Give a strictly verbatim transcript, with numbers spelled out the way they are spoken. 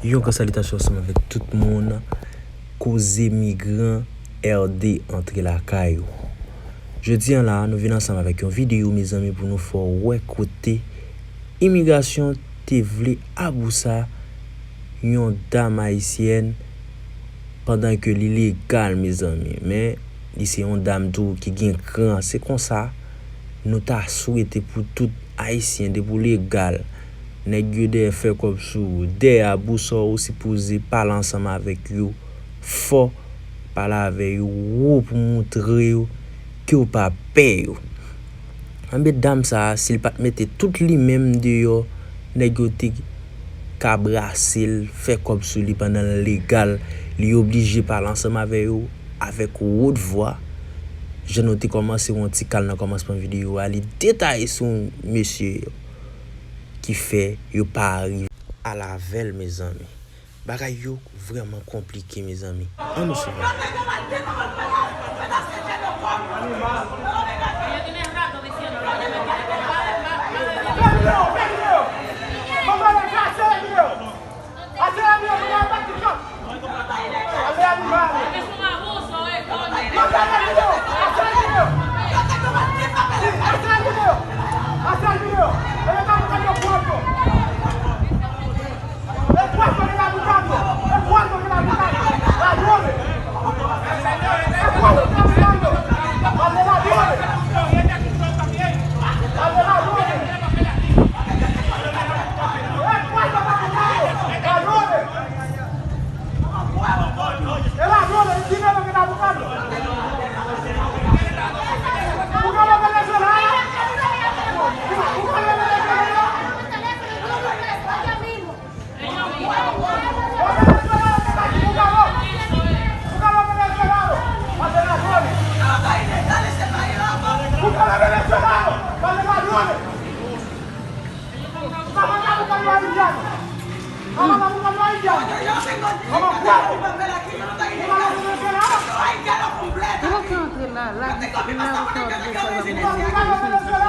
Yon gran salitasyon ansanm avèk tout moun. Koze migran R D antre lakay ou. Jodi a la, nou vin ansanm avèk yon videyo, mezanmi, pou nou fè w wè kote imigrasyon te vle abousa yon dam ayisyèn pandan ke li legal, mezanmi. Men, li se yon dam tou ki gen kran. Se konsa, nou ta swete pou tout Ayisyen, depi w legal, nèg yo dèyè fè kòb sou ou, dèyè abousa w, ou sipoze pale ansanm avèk yo fò, pale avè yo wo pou montre yo ke w pa pè yo. Anben, dam sa a, si l pa t mete tout li menm deyò, nèg yo te ka brase l, fè kòb sou li pandan l legal, li oblije pale ansanm avè yo avèk wot vwa. Jan nou te kòmanse yon ti kal nan kòmansman videyo a, li detaye sou mesye yo ki fè yo pa rive al avè l, mezanmi. Bagay yo vrèman konplike, mezanmi. Ann nou swiv. Ou pa ka antre la, la, la, ou ka antre la.